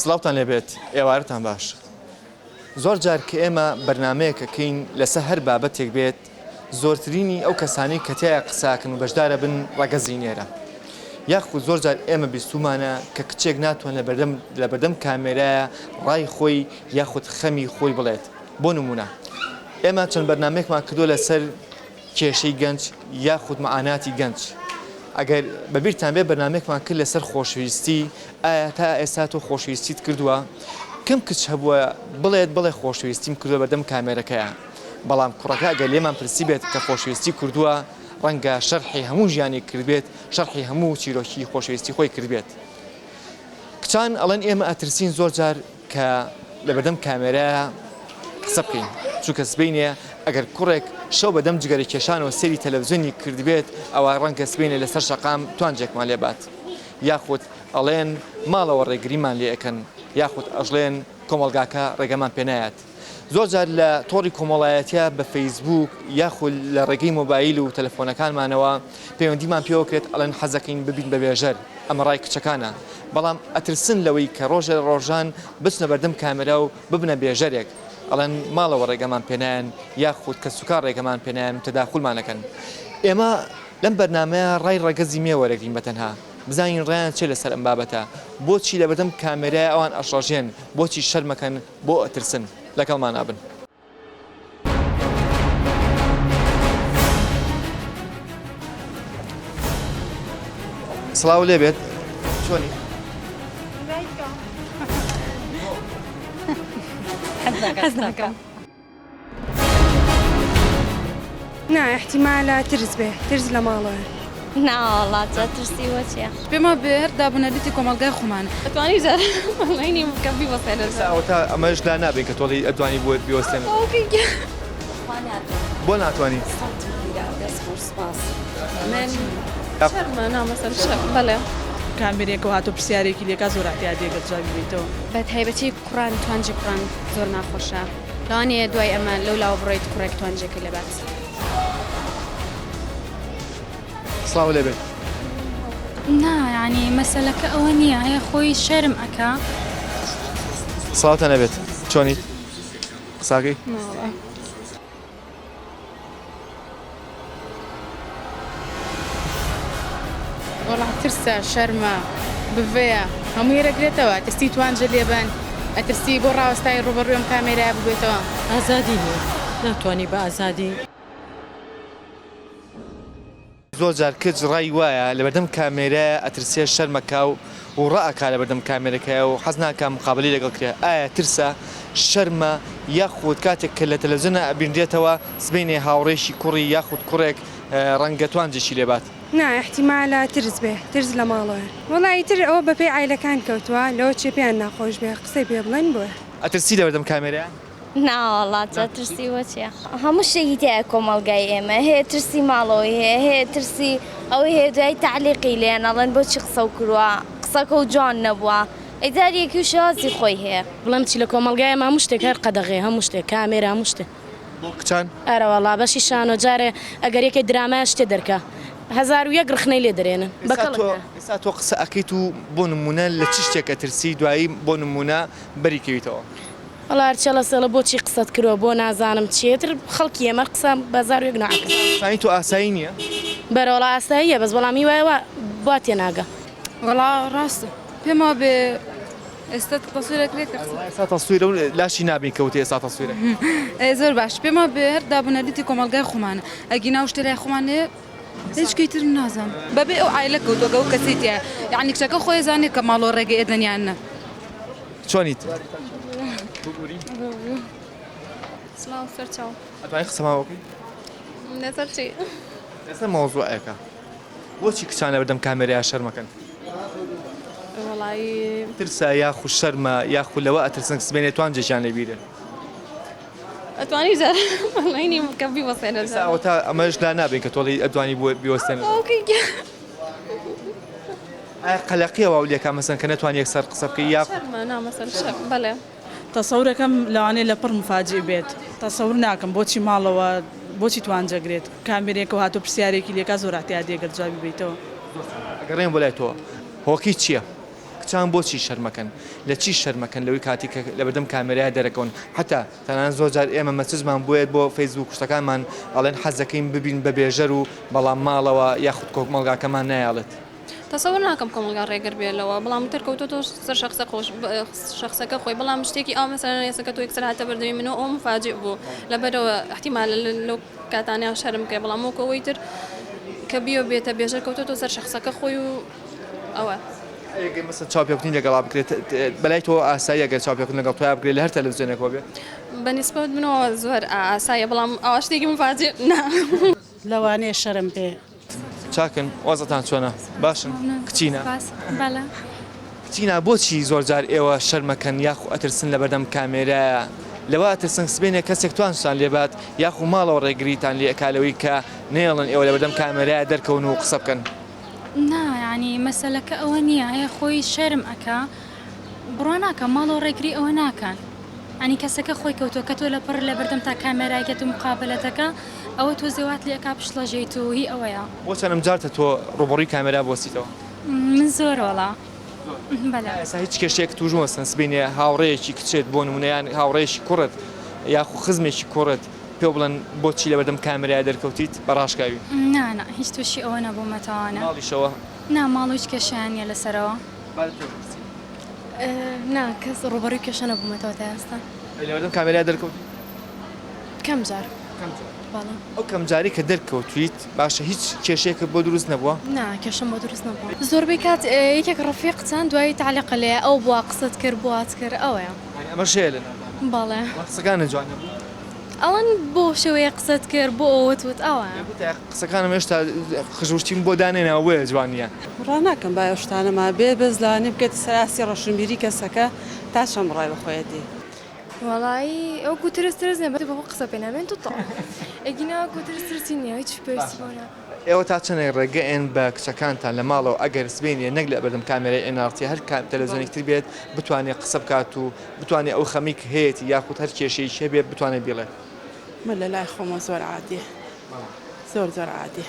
سڵاوتان لێبێت ئێوارەتان باش زۆر جار کە ئێمە بەرنامەیەک ئەکەین لەسەر هەر بابەتێک بێت زۆرترینی ئەو کەسانەی کە تیایا قسەکەن و بەشدارە بن ڕەگەزی نێرە یاخود زۆر جار ئێمە بیستومانە کە کچێک ناتوان لەبەردەم لەبەردەم کامێرایە ڕای خۆی یاخود خەمی خۆی بڵێت بۆ نمونە ئێمە چەند بەرنامەیەکمان کردووە لەسەر کێشەی گەنج یاخود معاناتی گەنج ئەگەر بەبیرتان بێ بەرنامەیەکمان کرد لەسەر خۆشەویستی ئایا تا ئێستا تۆ خۆشەویستیت کردووە کەم کچ هەبووە بڵێت بڵێ خۆشەویستیم کردووە بەردەم کامێرەکەیە بەڵام کوڕەکە ئەگەر لێمان پرسی بێت کە خۆشەویستی کردووە ڕەنگە شەرحی هەموو ژیانی کردبێت شەرحی هەموو چیرۆکی خۆشەویستی خۆی کردبێت کچان ئەڵێن ئێمە ئەترسین زۆر جار کە لەبەردەم کامێرایە قسە بکەین چونکە سبەینێ ئەگەر کوڕێک شەو بەدەم جگەرە کێشانەوە سەیری تەلەڤزیۆنی کردبێت ئەوا ڕەنگە سبەینێ لەسەر شەقام توانجێکمان لێ بات یاخود ئەڵێن ماڵەوە ڕێگریمان لێ ئەکەن یاخود ئەژڵێن کۆمەڵگاکە ڕێگەمان پێ نایات زۆر جار لە تۆڕی کۆمەڵایەتیە بە فەیسبووک یاخود لە ڕێگەی مۆبایل و تەلەفۆنەکانمانەوە پەیوەندیمان پێوە کرێت ئەڵێن حەزەکەین ببین بە بێژەر ئەمە ڕای کچەکانە بەڵام ئەترسن لەوەی کە ڕۆژێ لە ڕۆژان بچنە بەردەم کامێرا و ببنە بێژەرێک ئەڵێن ماڵەوە ڕێگەمان پێنایەن یاخود کەسوکار ڕێگەمان پێنایەن و تەداخولمان ئەکەن ئێمە لەم بەرنامەیە ڕای ڕەگەزی مێ وەرەگرین بە تەنها بزانین ڕایان چیە لەسەر ئەم بابەتە بۆچی لەبەردەم کامێرای ئەوان ئەشڕەژێن بۆچی شەرمەکەن بۆ ئەترسن لەگەڵمانا بن. سڵاو لێبێت چۆنی؟ حەز ناکەم. نا ئیحتیمالە ترس بێ ترس لە ماڵەوەیە. نا وەڵا جا ترسی بۆ چیە. پێم وابێ هەر دابونەریتی کۆمەڵگای خۆمانە. ئەتوانی جار ئۆنلاینی بکە بیوەستێنە ئێستا ئەوەتا ئەمەش لا نابەین کە تۆڵی ئەتوانی بۆ بیوەستێنە بۆ ناتوانی؟ من شەرمە نا مەسەل شەرم بەڵێ. کامێرێکەوە هاتووە پرسیارێکی لێکا زۆر ئیعتیادیە گەر جوابی بەیتەوە. بە تایبەتی کوڕان توانجی کوڕان زۆر ناخۆشە لەوانەیە دوای ئەمە لەو لاوە بڕۆیت کوڕێک توانجەکەی لەبات. سڵاو لێ بێت. نا یانی مەسەلەکە ئەوە نییە هەیە خۆی شەرم ئەکا. سڵاوتان لێبێت چۆنیت قساکەی؟ وەڵا ترسە شەرمە بڤەیە هەمووی ئەگرێتەوە ئەترسی توانجە لێبەن ئەترسی بۆ ڕاوەستای ڕووبەڕووی ئەم کامێرایە ببێتەوە. ئازادی نیە ناتوانی بە ئازادی. زۆر جار کچ ڕای وایە لەبەردەم کامێرایە ئەترسێ شەرمەکا و و ڕائەکا لەبەردەم کامێرەکەیا و حەز ناکا مقابەلەی لەگەڵ کرێ ئایا ترسە شەرمە یاخود کاتێک کە لە تەلەفزیۆنا ئەبینرێتەوە سبەینێ هاوڕێیشی کوڕی یاخود کوڕێک ڕەنگە توانجێکی لێ بات. نا ئیحتیمالە ترس بێ ترس لە ماڵەوەیە. وەڵا ئیتر ئەوە بەپێی عایلەکان کەوتوە لەوە چێ پێیان ناخۆش بێ قسەی پێ بڵێن بۆیە. ئەترسی لەبەردەم کامێرەیا؟ ناوەڵا جا ترسی بۆ چیە هەموو شتێکی تایە کۆمەڵگای ئێمە هەیە ترسی ماڵەوەی هەیە هەیە ترسی ئەوەی هەیە دوای تەعلیقی لێیان ئەڵێن بۆچی قسەو کرووە قسەکەو جوان نەبووە ئەی جاری یەکی و شێوازی خۆی هەیە. بڵێم چی لە کۆمەڵگای ئێمە هەموو شتێک هەر قەدەغەیە هەموو شتێک کامێرا هەموو شتێ. بۆ کچان؟ ئەرەوەڵا بەشی شانۆ جارێ ئەگەر یەکێ درامایە شتێ دەرکا 1001 ڕخنەی لێ دەرێنن بە کەڵک نا. ئێستا تۆ قسە ئەکەیت و بۆ نموونە لە چ شتێک ئەترسی دوایی بۆ نموونە بەری کەویتەوە؟ وەڵا هەرچێڵە سێڵە بۆچی قسەت کردوە بۆ نازانم چیە تر خەڵکی ئێمە قسە بەزار وێک ناکەن. سانی تۆ ئاسایی نیە؟ بەرە وەڵا ئاساییە بەس بەڵام هی وایە وا وا تێناگا. وەڵا ڕاستە پێم وابێ ئێستا تەسویر ئەکرێ کە قسە. ئێستا تەسویرە و لاشی نابین کە وتی ئێستا تەسویرە. ئێ زۆر باش پێم وابێ هەر دابونەریتی کۆمەڵگای خۆمانە ئەگینا ئەو شتەی لای خۆمان هەیە هیچ کەی تر نازانم بەبێ ئەو عایلە کەوتوە کە ئەو کەسەی تیایە یەعنی کچەکە خۆی ئەزانێ کە ماڵەوە ڕێگەی ئەدەن یان نا. چۆنیت؟ سڵاو سەرچاو. ئەتوانی قسەمان بۆ بکەی؟ لەسەر چی؟ لەسەر مەوزوعێکە. بۆچی کچان لەبەردەم کامێرەیا شەرمەکەن؟ وەڵایی. ترسە یاخود شەرمە یاخود لەوە ئەترسن سبەینێ توانجێکیان لێ بیرێ. ئەتوانی جار ئۆنلاینی بکە بیوەستێنە. ئێستا ئەوەتا ئەمەش لا نابین کە تۆڵی ئەتوانی بیوەستێنە. ئایا قەلەقیە واو لێکا مەسەن کە نەتوانی یەکسەر قسە بکەی یا. شەرمە نا مەسەن شەرم بەلێ. تەسەورەکەم لەوانەیە لە پڕ مفاجی بێت تەسەور ناکەم بۆچی ماڵەوە بۆچی توانجەگرێت کامێرێکەوە هاتوو پرسیارێکی لێکا زۆر ئیعتیادیە گەر جوابی بەیتەوە. ئەگەڕێم بۆ لای تۆ هۆکەی چیە؟ کچان بۆچی شەرمەکەن؟ لە چی شەرمەکەن لەوەی کاتی کە لەبەردەم کامێرایە دەرەکەون؟ حەتا تەنانەت زۆر جار ئێمە مەسجمان بۆیەت بۆ فەیسبوک شتەکانمان ئەڵێن حەزەکەین ببین بە بێژەر و بەڵام ماڵەوە یاخود کۆمەڵگاکەمان نایەڵێت. تەسەور ناکەم کۆمەڵگا ڕێگر بێ لەوە بەڵام تر کەوتۆتەوە سەر شەخسە خۆش شەخسەکە خۆی بەڵام شتێکی ئاوا مەسەلەن ئێستا کە تۆ یەکسەر هاتە بەردەمی منەوە ئەوە مفاجئ بوو لەبەرەوە ئیحتیمالە لەو کاتانەیان شەرم بکەی بەڵام وەکو ئەوەی تر کە بیەوێ بێتە بێژەر کەوتۆتەوە سەر شەخسەکە خۆی و ئەوە. ئەگەر مەسەن چاوپێکەوتنی لەگەڵا بکرێت بەلای تۆ ئاساییە گەر چاوپێکەوتن لەگەڵ تۆیا بکرێت لە هەر تەلەفزیۆنێکەوە بێت؟ بە نیسبەت منەوە زۆر ئاساییە بەڵام ئەوە شتێکی مفاجئ نا. لەوانەیە شەرم بێ. چاکن وەزعتان چۆنە باشن کچینە؟ سپاس بەڵێ. کچینە بۆچی زۆر جار ئێوە شەرمەکەن یاخو ئەترسن لەبەردەم کامێرایە لەوە ئەترسن سبەینێ کەسێک توانجتان لێبات یاخو ماڵەوە ڕێگریتان لێ ئەکا لەوەی کە نەیەڵن ئێوە لەبەردەم کامێرایە دەرکەون و قسە بکەن؟ نا یانی مەسەلەکە ئەوە نییە هەیە خۆی شەرم ئەکا بڕوا ناکەم ماڵەوە ڕێگری ئەوە ناکەن یانی کەسەکە خۆی کەوتووە کە تۆ لەپڕ لەبەردەم تا کامێرایکەت و مقابەلەتەکە ئەوە تۆزێ وات لێ ئەکا بشڵەژێیت و هی ئەوەیە. بۆ چەنم جارتە تۆ ڕووبەڕووی کامێرا بوەستیتەوە؟ من زۆر وەڵا بەلێ. تا ئێستا هیچ کێشەیەکت تووش بووە سبەینێ هاوڕێیەکی کچت بۆ نموونە یان هاوڕێیەکی کوڕت یاخو خزمێکی کوڕت پێو بڵێن بۆچی لەبەردەم کامێرایە دەرکەوتیت بە ڕاشکاوی؟ نا نا هیچ تووشی ئەوە نەبوومەتەوانە. ماڵیشەوە؟ نا ماڵ هیچ کێشەیان نییە لەسەرەوە. با لە تۆ بپرسین. نا کەس ڕووبەڕووی کێشە نەبوومەتەوە تا ئێستا. ئەی لەبەردەم کامێرایە دەرکەوتیت؟ کەم جار. کەم جار. بەڵێ. ئەو کەم جارەی کە دەرکەوتویت باشە هیچ کێشەیەکت بۆ دروست نەبووە؟ نا کێشەم بۆ دروست نەبووە. زۆربەی کات یەکێک ڕەفیقتان دوایی تەعلیقە لێیە ئەو بوا قسەت کرد بوات کرد ئەوەیە. یانی ئەمەش هەیە لە ناوتانا؟ بەڵێ. بەڵام قسەکانت جوان نەبوو؟ ئەڵێن بۆ شێوەیە قسەت کرد بۆ ئەوەت وت ئەوەیە. گوتە قسەکانم هێشتا خژوشتیم بۆ دانەناوە بۆیە جوان نییە. بڕوا ناکەم بای ئەو شتانە مابێ بەس لەوانەیە بکەێتە سەر ئاستی ڕۆشنبیری کەسەکە تا چەند بڕوای بە خۆیەتی. وەڵایی وەکو ترس ترس نیە بەس بۆ قسە پێ نابێن توتە ئەگینا وەکو ترس ترسی نیە هیچ پێویستی بۆ نا. ئێوە تا چەندێک ڕێگە ئێن بە کچەکانتان لە ماڵەوە ئەگەر سبەینێ نەک لە بەردەم کامێرای ئێن ئاڕ تی هەر کام تەلەفزیۆنێکی تر بێت بتوانێ قسە بکات و بتوانێ ئەو خەمەی کە هەیەتی یاخود هەر کێشەیەکی هەبێ بتوانێ بیڵێت؟ من لە لای خۆمەوە زۆر عادیە زۆر زۆر عادیە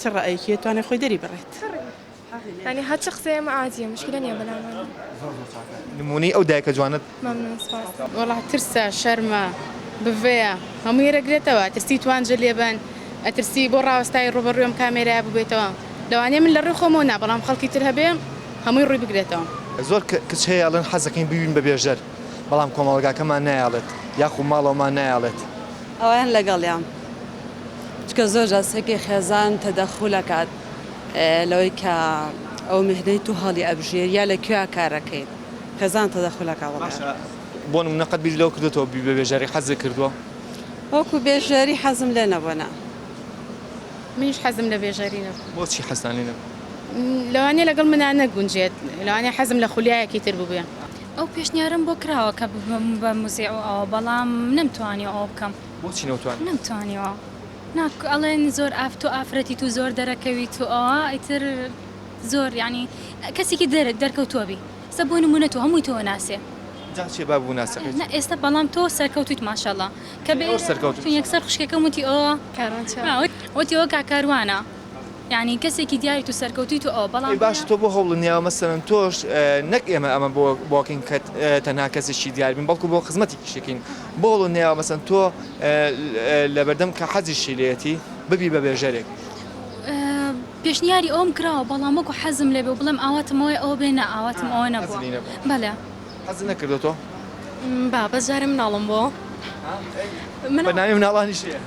چ ڕەئیەکی هەیە توانێ خۆی دەری بڕێت. یانی هەرچی قسەیە ئێمە عادیە مشکلە نیە بەلامان. زۆر زۆر چاکە نمونەی ئەو دایکە جوانەت. مەمنون سپاس. وەڵا ترسە شەرمە بڤەیە هەمووی ئەگرێتەوە ئەترسی توانجە لێبەن ئەترسی بۆ ڕاوەستای ڕووبەڕووی ئەم کامێرایە بووبێتەوە لەوانەیە من لە ڕووی خۆمەوە نا بەڵام خەڵکی تر هەبێ هەمووی ڕووی بگرێتەوە. زۆر کچ هەیە ئەڵێن حەزەکەین ببین بە بێژەر بەڵام کۆمەڵگاکەمان نایەڵێت یاخو ماڵەوەمان نایەڵێت. ئەوەیان لەگەڵیان چونکە زۆر جار سەرکی خێزان تەدەخول ئەکات لەوەی کە ئەو میهنەی تۆ هەڵی ئەبژێری یا لە کوێیا کارەکەیت خێزان تەدەخول ئەکا وەڵا. باشە بۆ نمونە قەت بیرت لەوە کردۆتەوە ببی بە بێژەری حەزت کردووە؟ وەکو بێژەری حەزم لێ نەبووە نا. منیش حەزم لە بێژەری نەبوو. بۆچی حەزتان لێ نەبوو؟ لەوانەیە لەگەڵ منا نەگونجێت لەوانەیە حەزم لە خولیایەکی تر بووبێ. ئەو پێشنیارەم بۆ کراوە کە ببم بە موزیع و ئەوە بەڵام نەمتوانیوە ئەوە بکەم. بۆچی نەوتوانی؟ نەمتوانیوە نا ئەڵێن زۆر ئاف تۆ ئافرەتیت و زۆر دەرەکەویت و ئەوە ئیتر زۆر یانی کەسێکی دەر دەرکەوتووە بی ئێستا بۆ نموونە تۆ هەمووی تۆ ناسێ. جا چیە با بوناسەکەیت. نا ئێستا بەڵام تۆ سەرکەوتویت ماشاءاللە کە بێ زۆر سەرکەوتوم چون یەکسەر خوشکەکەم وتی ئەوە کاروان چا. وتی ئەوە کاک کاروانە یانی کەسێکی دیاریت و سەرکەوتویت و ئەوە بەڵام ئەی باشە تۆ بۆ هەوڵت نیاوە مەسەلەن تۆش نەک ئێمە ئەمە بۆ بۆکەین کە تەنها کەسێکی دیار بین بەڵکو بۆ خزمەتێکیش ئەکەین بۆ هەوڵت نیاوە مەسەلەن تۆ لەبەردەم کە حەزیشی لێیەتی ببی بە بێژەرێک. پێشنیاری ئەوەم کراوە بەڵام وەکو حەزم لێ بێ و بڵێم ئاواتم ئەوەیە ئەوە بێ نا ئاواتم ئەوە نەبووە بەلێ. حەزت نەکردوە تۆ؟ با بەس جارێ مناڵم بۆ. بەرنامەی مناڵانیش هەیە.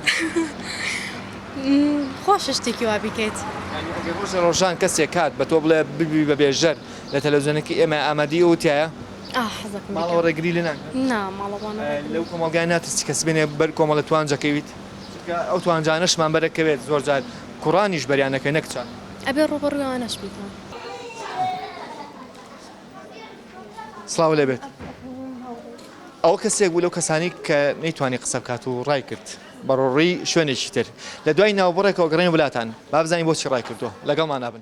خۆشە شتێکی وا بیکەیت. یانی ئەگەر ڕۆژێ ڕۆژان کەسێک هات بە تۆ بڵێ ببی بە بێژەر لە تەلەڤزیۆنەکەی ئێمە ئامادەی ئەوە تیایە؟ ئا حەزەکەم بیکەم. ماڵەوە ڕێگری لێ ناکەن؟ نا ماڵەوە ڕێگری. لەو کۆمەڵگایە ناترسی کە سبەینێ بەر کۆمەڵە توانجەکەویت؟ چونکە ئەو توانجانەشمان بەرەکەوێت زۆر جار کوڕانیش بەریان ئەکەوێت نەک کچان. ئەبێ ڕووبەڕووی ئەوانەش بیتەوە. سڵاو لێبێت ئەوە کەسێک بوو لەو کەسانی کە نەیتوانی قسە بکات و ڕای کرد بەڕۆڕی شوێنێکی تر لە دوای ناوبڕێکەوە گەڕێن وڵاتان با بزانین بۆچی ڕای کردووە لەگەڵمان نابن.